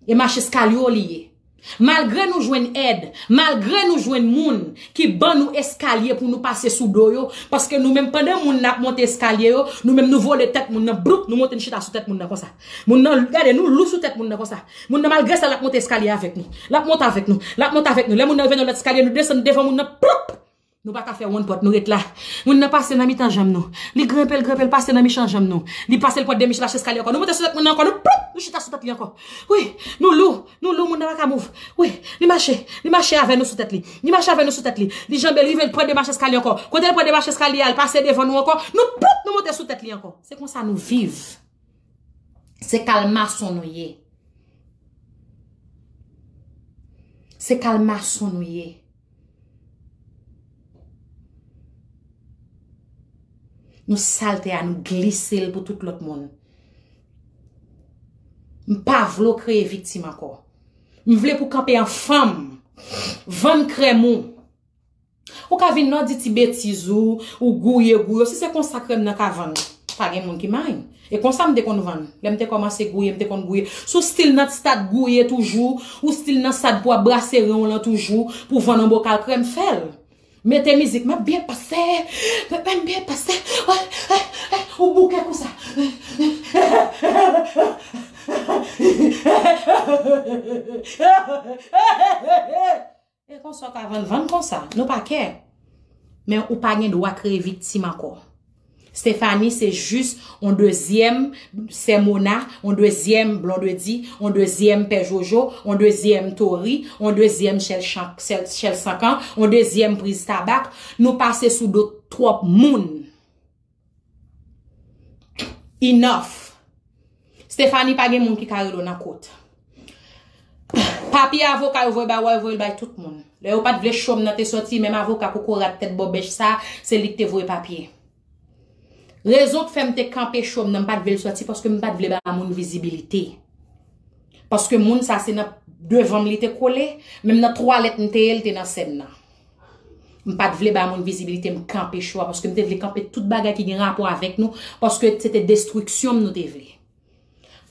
E mach eskalye w li ye. Malgre nou jwenn èd, malgre nou jwenn moun ki ban nou eskalye pou nou pase sou do yo, paske nou menm pandan moun nan ap monte eskalye yo, nou menm nou vole tèt moun nan, bloup, nou monte n chita sou tèt moun nan konsa. Moun nan, gade, nou lou sou tèt moun nan konsa. Moun nan, malgre sa, l ap monte eskalye avèk nou. L ap monte avèk nou. L ap monte avèk nou. Lè moun nan rive nan lòt eskalye, nou desann devan moun nan, ploup! Nou pa ka fè wonn pòt, nou ret la. Moun nan pase nan mitan janm nou. Li grenpe, l grenpe, l pase nan mitan janm nou. Li pase, l pran de mich, mache eskalye ankò. Nou monte sou tèt moun nan ankò, nou ploup! Nou chita sou tèt li ankò. Wi, nou lou, nou lou, moun nan pa ka mouv. Wi, li mache, li mache avè nou sou tèt li. Li mache avè nou sou tèt li. Li janbe, li rive, l pran de mach eskalye ankò. Kote l pran de mach eskalye a, l pase devan nou ankò. Nou ploup, nou monte sou tèt li ankò. Se konsa nou viv. Se kal mason nou ye. Se kal mason nou ye. Nou sal tè a, nou glise l pou tout lòt moun. M pa vle w kreye viktim ankò. M vle pou w kanpe an fanm. Vann krèm ou. Ou ka vin nan di ti betiz ou, ou gouye gouye. Si se konsa krèm nan ka vann, pa gen moun ki may. E konsa m te konn vann. Lè m te kòmanse gouye, m te konn gouye. Si w still nan stad gouye toujou, ou still nan stad pou w ap brase ren w lan toujou, pou w vann yon bokal krèm, fè l. Mete mizik, m ap byen pase, m ap byen pase. Ou bouke konsa. E konsa w ka vann, vann konsa. Nou pa kè. Men ou pa gen dwa kreye viktim ankò. Stephanie se jis yon dezyèm Sè Mona, yon dezyèm Blondedy, yon dezyèm Pè Jojo, yon dezyèm Tori, yon dezyèm Chèl Chan-, Chèl, Chèl Sankan, yon dezyèm Priz Tabak. Nou pase sou do twòp moun. Enough. Stephanie, pa gen moun ki ka rele w nan kot. Papye avoka yo voye bay ou a, yo voye l bay tout moun. Lè yo pa t vle cho m nan te sòti, menm avoka kokorat tèt bòbèch sa, se li k te voye papye. Rezon k fè m te kanpe cho m nan, m pa t vle l sòti, paske m pa t vle ba moun vizibilite. Paske moun sa se nan devan m li te kole, menm nan twalèt m te ye, l te nan sèn nan. M pa t vle ba moun vizibilite, m kanpe cho a, paske m te vle kanpe tout bagay ki gen rapò avèk nou, paske se te destriksyon m nou te vle.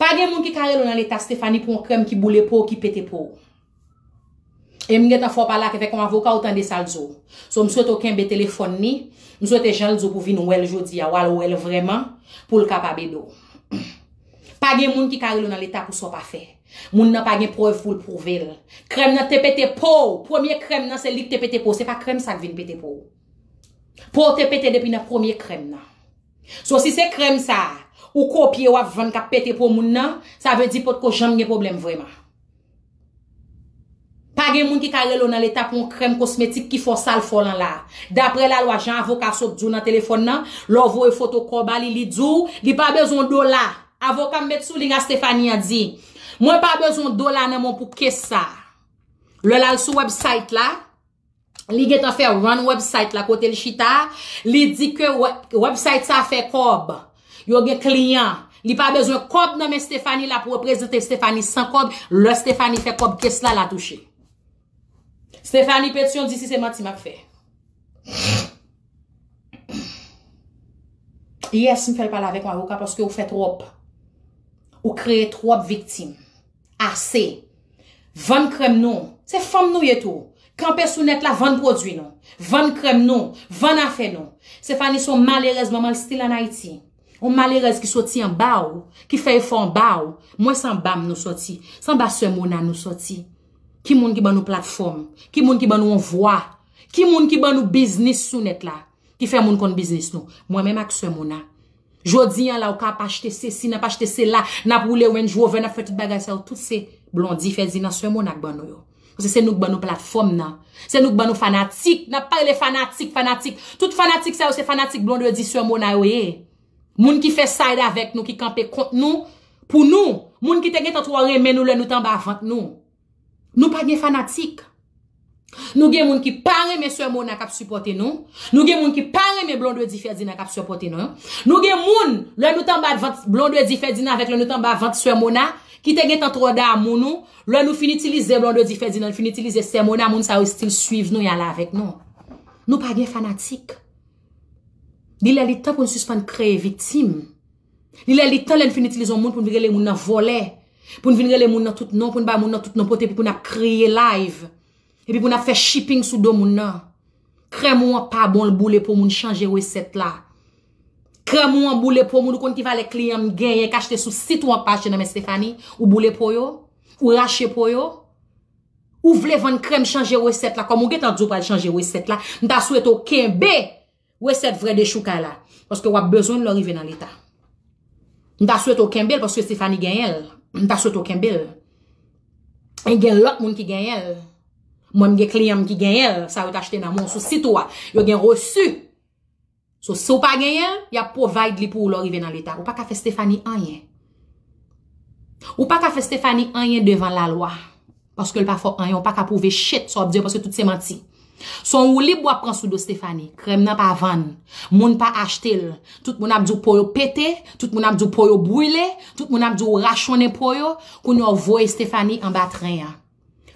Pa gen moun ki ka rele w nan leta Stephanie pou yon krèm ki boule po w, ki pete po w. E m gentan fè w pale ak, avèk yon avoka, ou tande sa l di w. So, m swete w kenbe telefòn li, m swete jan l di w pou vin wè l jodi a, w al wè l vrèman, pou l kapab ede w. Pa gen moun ki ka rele w nan leta pou sa w pa fè. Moun nan pa gen prèv pou l pwouve l. Krèm nan te pete po w. Premye krèm nan, se li k te pete po w. Se pa krèm sa k vin pete po w. Po w te pete depi nan premye krèm nan. So, si se krèm sa a, ou kopye, w ap vann, k ap pete po moun nan, sa vle di potko janm gen pwoblèm vrèman. Pa gen moun ki ka rele w nan leta pou yon krèm kosmetik ki fè w sa l fè w lan la. Daprè lalwa, jan avoka sot di w nan telefòn nan, lè w voye foto kò ba li, li di w li pa bezwen dola. Avoka m met sou liy a, Stephanie an di, mwen pa bezwen dola nan men w pou kes sa. Lè l al sou website la, li gentan fè run website la kote l chita, li di ke we- website sa fè kòb. Yo gen kliyan. Li pa bezwen kòb nan men Stephanie, l ap reprezante Stephanie san kòb. Lè Stephanie fè kòb, kes la, l a touche. Stephanie Petion di si se manti m ap fè. Yes, m fè l pale avèk yon avoka paske ou fè twòp. Ou kreye twòp viktim. Ase. Vann krèm nou. Se fanm nou ye tou. Kanpe sou nèt la, vann pwodui nou. Vann krèm nou. Vann afè nou. Stephanie se yon malerèz manman l still an Ayiti. Yon malerèz ki soti anba w, ki fè efò anba w. Mwen se anba m nou soti. Se anba sè Mona nou soti. Ki moun ki ban nou platfòm? Ki moun ki ban nou yon vwa? Ki moun ki ban nou biznis sou nèt la? Ki fè moun konn biznis nou? Mwen menm ak sè Mona. Jodi an la, ou ka ap achte sesi, n ap achte sela, n ap woule Range Rover, n ap fè tout bagay sa yo. Tout se Blondy Ferdinand, sè Mona k ban nou yo. Paske se nou k ban nou platfòm nan. Se nou k ban nou fanatik. N ap pale fanatik, fanatik. Tout fanatik sa yo se fanatik Blondedy, sè Mona yo ye. Moun ki fè side avèk nou, ki kanpe kont nou, pou nou. Moun ki te gentan twò renmen nou lè nou t anba vant nou. Nou pa gen fanatik. Nou gen moun ki pa renmen sè Mona k ap sipòte nou. Nou gen moun ki pa renmen Blondedy Ferdinand k ap sipòte nou. Nou gen moun, lè nou t anba vant Blondedy Ferdinand avèk lè nou t anba vant sè Mona, ki te gentan twò damou nou, lè nou fin itilize Blondedy Ferdinand, fin itilize sè Mona, moun sa yo still swiv nou, y ale avèk nou. Nou pa gen fanatik. Li lè li tan pou n sispann kreye viktim. Li lè li tan lè n fin itilize yon moun pou n vin rele moun nan vòlè, pou n vin rele moun nan tout non, pou n bay moun nan tout non pote, pou n ap kriye live. Epi pou n ap fè shipping sou do moun nan. Krèm ou an pa bon, l boule po moun, chanje resèt la. Krèm ou an boule po moun, ou konn ki valè kliyan m genyen k achte sou sit ou an k pa achte nan men Stephanie? Ou boule po yo? Ou rache po yo? Ou vle vann krèm, chanje resèt la? Kòm ou gentan di w pral chanje resèt la, m ta swete w kenbe resèt vrè dechoukay la. Paske w ap bezwen l lè w rive nan leta. M ta swete w kenbe l paske Stephanie genyen l. M ta swete w kenbe l. E gen lòt moun ki genyen l. Mwen, m gen kliyan m ki genyen l. Sa yo t achte nan men w sou sit ou a. Yo gen resi. So, si w pa genyen l, y ap provide li pou ou lè w rive nan leta. Ou pa ka fè Stephanie anyen. Ou pa ka fè Stephanie anyen devan lalwa. Paske l pa fè w anyen, ou pa ka pwouve shit sa w ap di yo, paske tout se manti. Se yon woulib w ap pran sou do Stephanie. Krèm nan pa vann. Moun pa achte l. Tout moun ap di w po yo pete, tout moun ap di w po yo brile, tout moun ap di w rachonnen po yo. Kounye a w voye Stephanie anba tren an.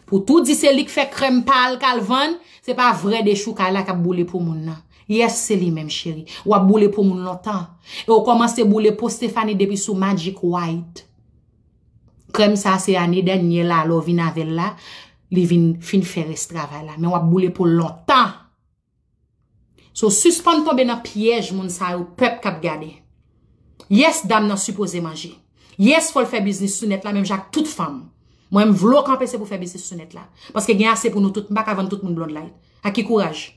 Pou tou di se li k fè krèm pa l k al vann, se pa vrè dechoukay la k ap boule po moun nan. Yes, se li menm, cheri. W ap boule po moun lontan. E w kòmanse boule po Stephanie depi sou Magic White. Krèm sa se ane dènye la, lè w vin avè l la, li vin fin fè rès travay la. Men w ap boule po l lontan. So, sispann tonbe nan pyèj moun sa yo, pèp k ap gade. Yes, dam nan sipoze manje. Yes, fò l fè biznis sou nèt la, menm jan ak tout fanm. Mwen, m vle w kanpe, se pou fè biznis sou nèt la. Paske gen ase pou nou tout, m pa ka vann tout moun Blondlight. Ak ki kouraj?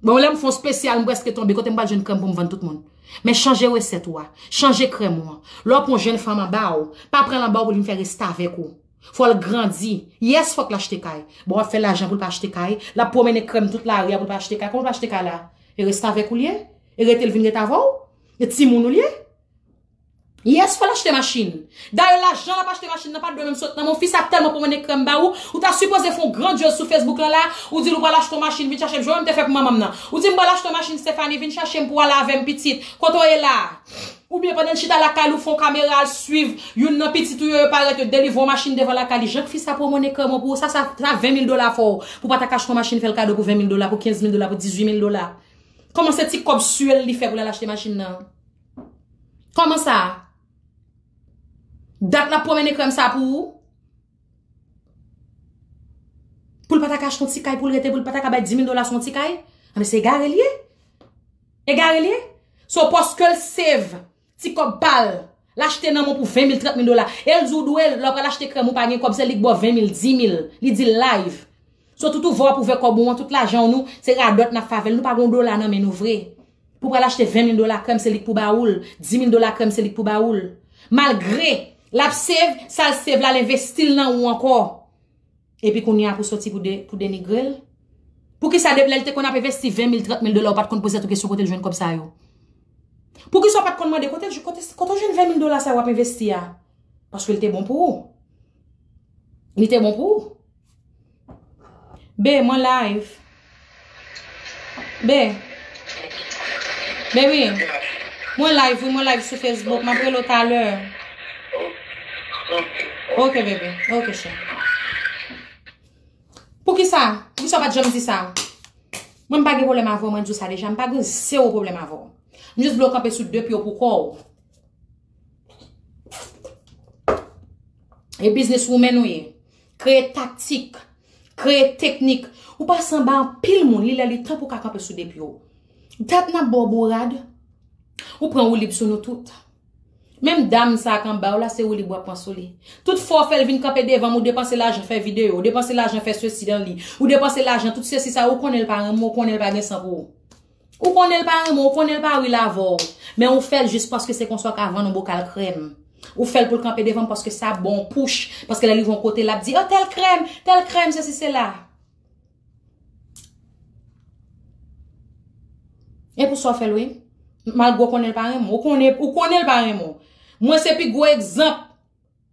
Bon, lè m fè yon spesyal, m prèske tonbe, kote m pral jwenn krèm pou m vann tout moun? Men chanje resèt ou a. Chanje krèm ou an. Lè w pran yon jèn fanm anba w, pa pran l anba w pou l vin fè restavèk ou. Fò l grandi. Yes, fòk l achte kay. Bon, w ap fè lajan pou l pa achte kay. L ap pwomennen krèm tout lari a pou l pa achte kay. Kòman l pa achte kay la? E restavèk ou l ye? E rete l vin ret avè w? E timoun ou l ye? Yes, fò l achte machin. Dayè, lajan l ap achte machin nan pa t dwe menm sot nan men w. Fi sa tèlman pwomennen krèm ba ou, ou ta sipoze fè yon grandyoz sou Facebook lan la, ou di l ou pral achte yon machin, vin chache m, jan w te fè pou manman m nan. Ou di m pral achte yon machin, Stephanie, vin chache m pou w al avè m, pitit. Kote w ye la? Oubyen pandan l chita lakay li, ou fè yon kamera al swiv youn nan pitit ou yo, yo parèt, yo delivre yon machin devan lakay li. Jan k fi sa pwomennen krèm an pou ou, sa, sa, sa ven mil dola fè w, pou w pa ta ka achte yon machin, fè l kado pou ven mil dola, pou kenz mil dola, pou dizuit mil dola. Kòman se ti kòb sye l li fè pou l al achte machin nan? Kòman sa? Dat l ap pwomennen krèm sa pou ou? Pou l pa ta ka achte yon ti kay pou l rete, pou l pa ta ka bay dis mil dola sou yon ti kay? Anben, se egare l ye. Egare l ye. So, paske l save ti kòb pa l, l achte nan men w pou ven mil, trant mil dola. E l di w dwe l, lè w pral achte krèm, ou pa gen kòb, se li k ba w ven mil, dis mil. Li di l live. So, tout ou vè w ap ouvè kòb ou an, tout lajan w nou, se radòt n ap fè avè l. Nou pa gen yon dola nan men nou vre. Pou pral achte ven mil dola krèm, se li k pou ba ou l. Dis mil dola krèm, se li k pou ba ou l. Malgre l ap save, sa l save la, l envesti l nan ou ankò. Epi kounye a pou soti pou, de, pou denigre l? Poukisa depi lè l te konn ap envesti ven mil, trant mil dola, ou pa t konn poze tèt ou kesyon kote l jwenn kòb sa yo? Poukisa w pa t konn mande kote, kote, kote w jwenn ven mil dola sa yo w ap envesti a? Paske l te bon pou ou. Li te bon pou ou. Be, mwen live. Be. Baby. Mwen live, wi, mwen live sou Facebook. M ap rele w talè. Ok, bebe. Ok, chè. Poukisa? Poukisa w pa t janm di sa? Mwen, m pa gen pwoblèm avè w, mwen di w sa deja. M pa gen zewo pwoblèm avè w. M jis vle w kanpe sou de pye w pou kò w. E business woman ou ye. Kreye taktik, kreye teknik. Ou pase anba anpil moun, li lè li tan pou w ka kanpe sou de pye w. Dat n ap ba w bourad. Ou pran woulib sou nou tout. Menm dam sa k anba w la, se woulib w ap pran sou li. Tout fwa w fè l vin kanpe devan m, ou depanse lajan fè videyo, ou depanse lajan fè sesi nan li, ou depanse lajan tout sesi sa, ou konnen l pa renmen w, ou konnen l pa gen san pou ou. Ou konnen l pa renmen w, ou konnen l pa real avè w. Men ou fè l jis paske se konsa w ka vann yon bokal krèm. Ou fè l pou l kanpe devan m paske sa ba w yon push. Paske lè l rive yon kote, l ap di, "Oh, tèl krèm, tèl krèm, sesi, sela." E pou sa w fè l, wi. Malgre w konnen l pa renmen w. Ou konnen, ou konnen l pa renmen w. Mwen, se pi gwo egzanp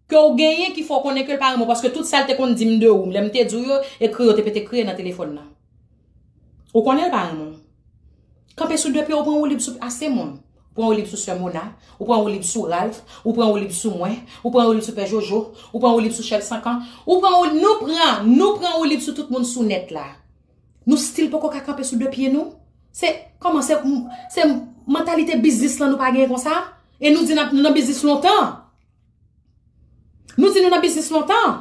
ke w genyen ki fè w konnen ke l pa renmen w, paske tout sa l te konn di m de ou, lè m te di w yo, ekri yo te pete kriye nan telefòn nan. Ou konnen l pa renmen w. Kanpe sou de pye, ou pran woulib sou ase moun. Ou pran woulib sou sè Mona, ou pran woulib sou Ralph, ou pran woulib sou mwen, ou pran woulib sou Pè Jojo, ou pran woulib sou Chèl Sankan, ou pran woulib, nou pran, nou pran woulib sou tout moun sou nèt la. Nou still poko ka kanpe sou de pye nou? Se, kòman, se, se mantalite biznis lan nou pa genyen konsa? E nou di n ap, nou nan biznis lontan. Nou di nou nan biznis lontan.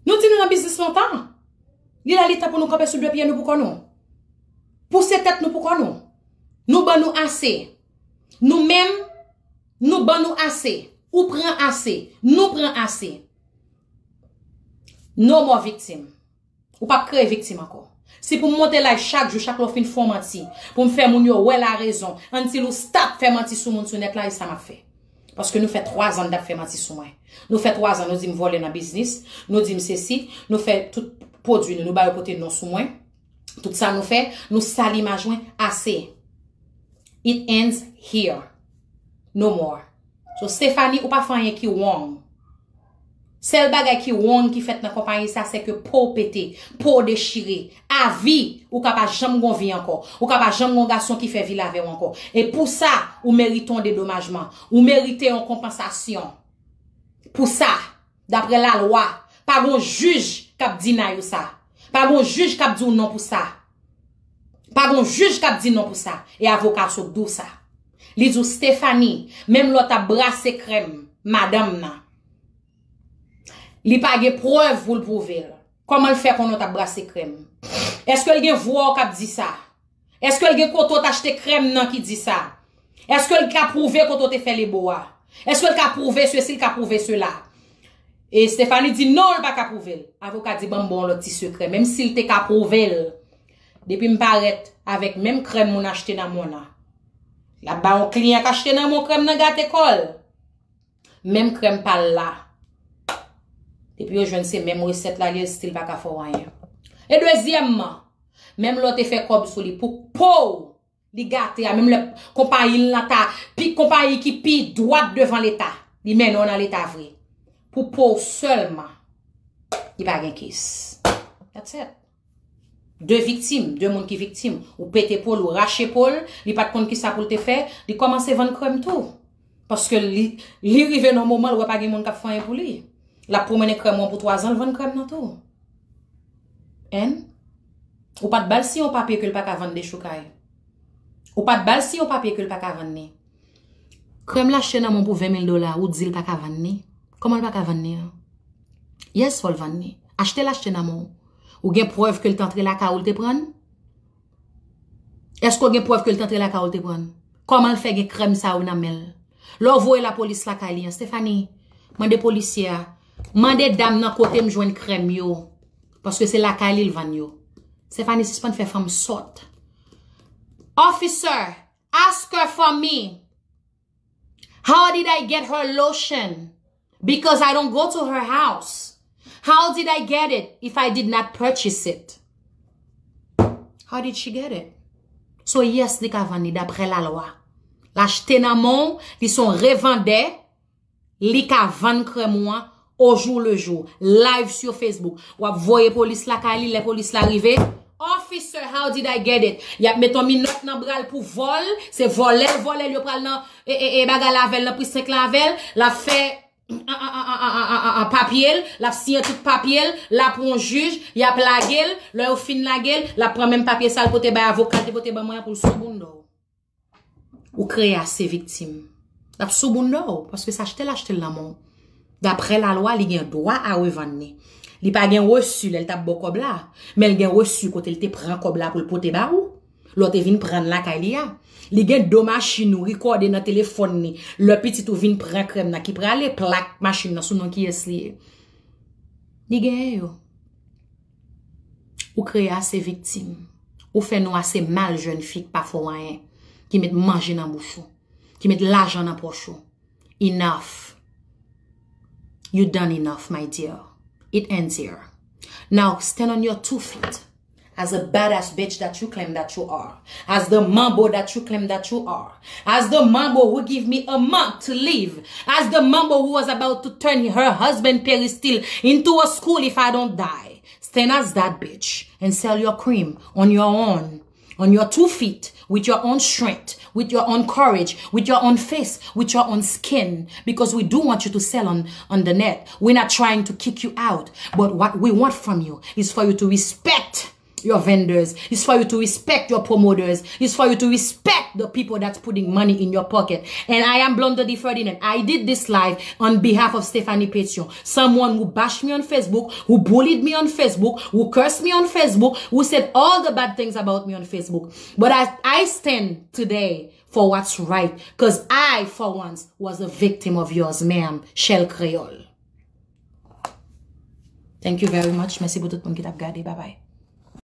Nou di nou nan biznis lontan. Li lè li tan pou nou kanpe sou de pye nou pou kò nou. Pouse tèt nou pou kò nou. Nou ban nou ase. Nou menm, nou ban nou ase. Ou pran ase. Nou pran ase. No more viktim. Ou p ap kreye viktim ankò. Si pou m monte live chak jou, chak lè w fin fè yon manti, pou m fè moun yo wè larezon, until ou stop fè manti sou moun sou nèt la, e sa m ap fè. Paske nou fè twazan n t ap fè manti sou mwen. Nou fè twazan nou di m vòlè nan biznis, nou di m sesi, nou fè tout pwodui nou, nou ba yo pote non sou mwen. Tout sa nou fè, nou sal imaj mwen, ase. It ends here. No more. So, Stephanie, ou pa fè anyen ki wrong. Sèl bagay ki wrong ki fèt nan konpayi sa, se ke po w pete, po w dechire. Avi, ou ka pa janm gon vi ankò. Ou ka pa janm gon gason ki fè vi l avè w ankò. E pou sa, ou merite yon dedomajman. Ou merite yon konpansasyon. Pou sa, daprè lalwa, pa gon jij k ap deny ou sa. Pa gon jij k ap di w non pou sa. Pa gon jij k ap di non pou sa. E avoka sot di w sa. Li di w, Stephanie, menm lè w t ap brase krèm madanm nan, li pa gen prèv pou l pwouve l. Kòman l fè konnen w t ap brase krèm? Èske l gen vwa w k ap di sa? Èske l gen kote w t achte krèm nan ki di sa? Èske l ka pwouve kote w te fè lebo a? Èske l ka pwouve sesi, l ka pwouve sela? E Stephanie di non, l pa ka pwouve l. Avoka di, ban m ba w yon lòt ti sekrè. Menm si l te ka pwouve l, depi m parèt avèk menm krèm moun achte nan mòn nan, l ap ba yon kliyan k achte nan mòn krèm nan gate kò l. Menm krèm pa l la. Depi yo jwenn se menm resèt la, li still pa ka fè w anyen. E dezyèmman, menm lè w te fè kòb sou li pou po w, li gate a, menm lè konpayi l lan ta pi, konpayi ki pi dwat devan Leta, li mennen w nan Leta vre. Pou po w sèlman, li pa gen kes. That's it. De viktim, de moun ki viktim. Ou pete po l, ou rache po l, li pa t konn kisa pou l te fè, li kòmanse vann krèm tou. Paske li, li rive nan moman, l wè pa gen moun k ap fè anyen pou li. L ap pwomennen krèm wan pou twazan, l vann krèm nan tou. And? Ou pa t ba l siyen yon papye ke l pa ka vann dechoukay. Ou pa t ba l siyen yon papye ke l pa ka vann li. Krèm l achte nan men w pou ven mil dola, ou di l pa ka vann li. Kòman l pa ka vann li an? Yes, fò l vann li. Achte l achte nan men w. Ou gen prèv ke l t antre lakay ou l te pran l? Èske w gen prèv ke l t antre lakay ou l te pran l? Kòman l fè gen krèm sa yo nan men l? Lè w voye lapolis lakay li an, Stephanie, mande polisye a, mande dam nan kote m jwenn krèm yo. Paske se lakay li l vann yo. Stephanie, sispann fè fanm sòt. Officer, ask her for me. How did I get her lotion? Because I don't go to her house. How did I get it if I did not purchase it? How did she get it? So yes, li ka vann li daprè lalwa. L achte nan men w, li se yon revandè, li ka vann krèm ou an au jour le jour, live sur Facebook. W ap voye polis lakay li, lè polis la rive, "Officer, how did I get it?" Y ap met yon minòt nan bra l pou vòl, se vòlè l vòlè l, yo pral nan e, e, e, bagay la avè l, nan precinct la avè l, l ap fè an, an, an, papye l, l ap siyen tout papye l, l ap yon jij, y ap lage l, lè yo fin lage l, l ap pran menm papye sa l pote bay avoka l te pote ban mwen an pou l sou bounda w. Ou kreye ase viktim. L ap sou bounda w, paske se achte l achte l nan men w. Daprè lalwa, li gen dwa a revann li. Li pa gen resi lè l t ap ba w kòb la, men l gen resi kote l te pran kòb la pou l pote ba ou. Lè w te vin pran l lakay li a. Li gen do machin ou rekòde nan telefòn li. Lè pitit ou vin pran krèm nan ki prale, plak machin nan sou non kiyès li ye. Li genyen yo. Ou kreye ase viktim. Ou fè nou ase mal jèn fi k pa fè w anyen. Ki met manje nan bouch ou. Ki met lajan nan pòch ou. Enough. You done enough, my dear. It ends here. Now stand on your two feet. As a badass bitch that you claim that you are. As the mambo that you claim that you are. As the mambo who give me a month to live. As the mambo who was about to turn her husband peristyle into a school if I don't die. Stand as that bitch and sell your cream on your own. On your two feet, with your own strength, with your own courage, with your own face, with your own skin, because we do want you to sell on, on the net. We're not trying to kick you out, but what we want from you is for you to respect your vendors, is for you to respect your promoters, is for you to respect the people that's putting money in your pocket. And I am Blondedy Ferdinand. I did this live on behalf of Stephanie Petion, someone who bashed me on Facebook, who bullied me on Facebook, who cursed me on Facebook, who said all the bad things about me on Facebook. But I, I stand today for what's right, because I, for once, was a victim of yours, ma'am, Shell Creole. Thank you very much. Mèsi pou tout moun ki t ap gade. Bye bye.